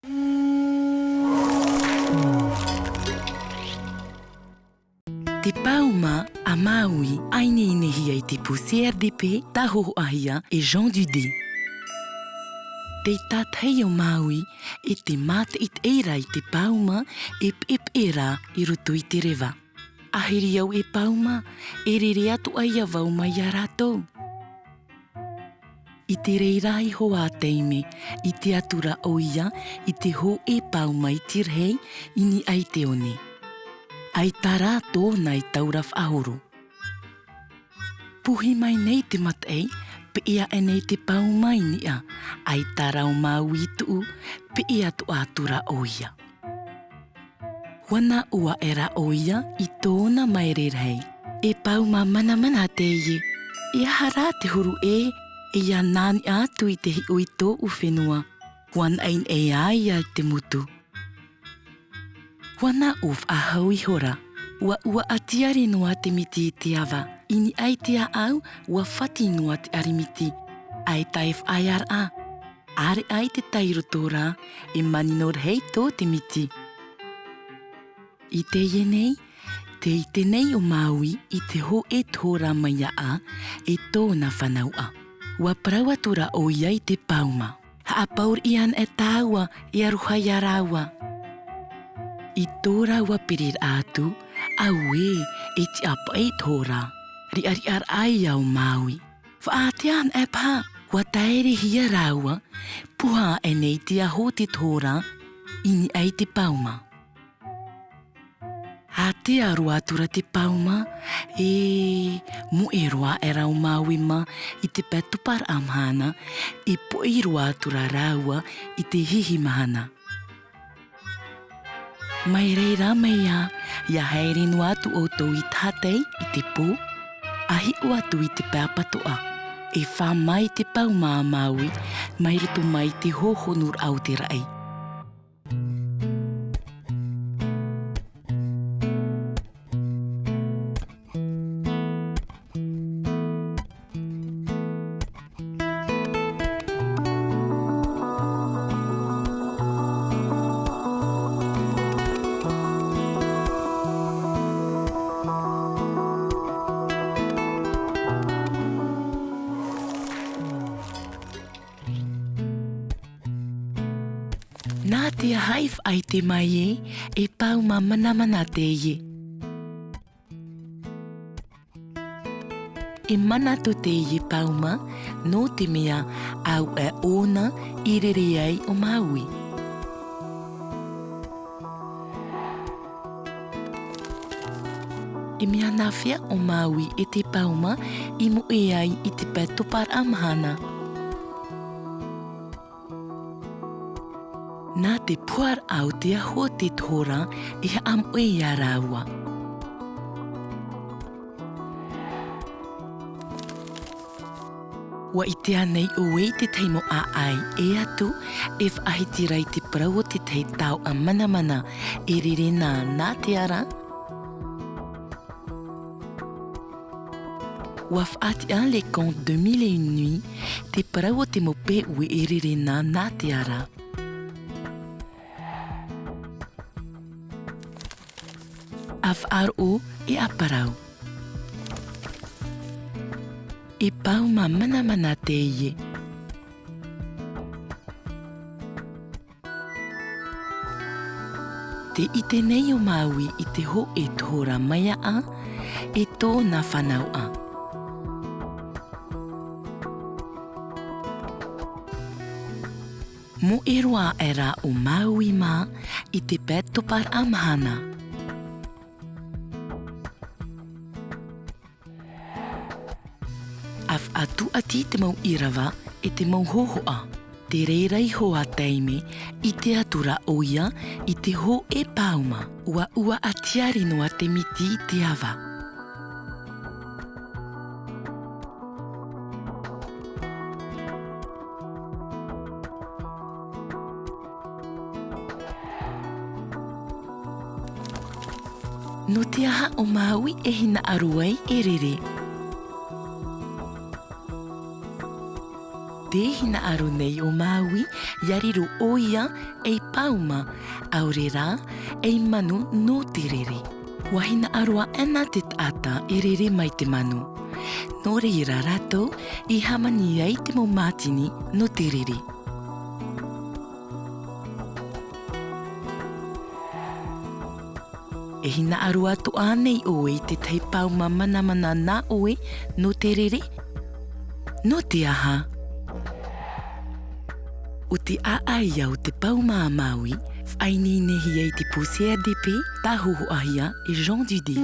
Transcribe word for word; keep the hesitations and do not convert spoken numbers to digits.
Te pauma a Māui, a ineinehia i te pū C R D P, tāhōhoʻahia e Jean Dudé. Tei tātahi ʻo Māui, e te mātaʻitaʻi ra i te pauma e peʻepeʻe ra i roto i te reva. Ahiri au e pauma, e rere atoʻa ia vau mai iā rātou. I te reira iho ā taime, ʻite atu ra ʻoia i te hōʻē pauma iti rahi i niʻa i te one. ʻAita rā tōna e taura faʻahoro. Puhi mai nei te mataʻi, peʻe aʻe nei te pauma i niʻa, ʻaita rā ʻo Māui i tuʻu, peʻe atoʻa atu ra ʻoia. ʻUa nā ʻō aʻe ra ʻoia i tōna māere rahi. E pauma manamana teie, e aha rā te huru ʻē, e ʻia nā niʻa atu i te hiʻo i tōʻu fenua, ʻua naʻinaʻi ā ia i te motu. ʻUa nā ʻō faʻahou ihora, ʻua ʻuaʻa tiare noa te miti i te ava, i niʻa i te ʻāʻau, ʻua fati noa te ʻarimiti, ʻaita e faʻaearaʻa. ʻĀreʻa i te tai roto ra, e manino rahi tō te miti. I teie nei, tē ʻite nei ʻo Māui i te hōʻē tohorā maiaʻa e tōna fānauʻa. ʻUa parau atu ra ʻoia i te pauma. Haʻapaʻo riʻi ana e tāua e aroha iā rāua. I tō rāua piriraʻa atu, auē, e tiʻa paʻi tohorā. Riʻariʻaraʻa ia ʻo Māui. Faʻaātea ana e paha, ʻua taerehia rāua, puha aʻe nei te aho o te tohorā, i niʻa i te pauma. ʻĀtea roa atu ra te pauma, e moʻe roa aʻe ra ʻo Māui mā i te pae toparaʻa mahana, e poʻi roa atu ra rāua i te hihi mahana. Mai reira mai ā, ʻia haere noa atu ʻoutou i tahatai i te pō, ʻa hiʻo atu i te pae apatoʻa, e fā mai te pauma a Māui, mai roto mai te hōhonuraʻa o te raʻi. Nā te aha i faʻaʻite mai ē, e pauma manamana teie? E mana tō teie pauma, nō te mea auaʻe ʻōna i rere ai ʻo Māui. E mea nāfea ʻo Māui e te pauma i moʻe ai i te pae toparaʻa mahana? Nā te puharaʻa o te aho o te tohorā e haʻamoʻe iā rāua. ʻUa ʻite ānei ʻoe i te tahi mau ʻāʻai ʻē atu e faʻahiti ra i te parau o te tahi taoʻa manamana e rere nā nā te ara? ʻUa faʻatiʻa Les Contes de Mille et Une Nuits, te parau o te mau pēʻue e rere nā nā te ara. ʻA faʻaroʻo e ʻa parau. E pauma manamana teie. Tē ʻite nei ʻo Māui i te hōʻē tohorā maiaʻa e tōna fānauʻa. Moʻe roa aʻe rā ʻo Māui mā i te pae toparaʻa mahana. ʻA faʻatūʻati te mau ʻīrava e te mau hōhoʻa. Te reira iho ā taime, ʻite atu rā ʻoia i te hōʻē pauma. ʻUa ʻuaʻa tiare noa te miti i te ava. Nō te aha ʻo Māui e hinaʻaro ai e rere? Te hinaʻaro nei o Māui, ʻia riro ʻoia ei pauma, ʻaore rā, ei manu nō te rere. ʻUa hinaʻaro aʻena te taʻata e rere mai te manu. Nō reira rātou i hāmani ai te mau mātini nō te rere. E hinaʻaro atoʻa ānei ʻoe i te tahi pauma manamana nā ʻoe nō te rere? Nō te aha? ʻO te ʻāʻai o te pauma a Māui, faʻaineinehia i te pū C R D P, tāhōhoʻahia e Jean Dudé.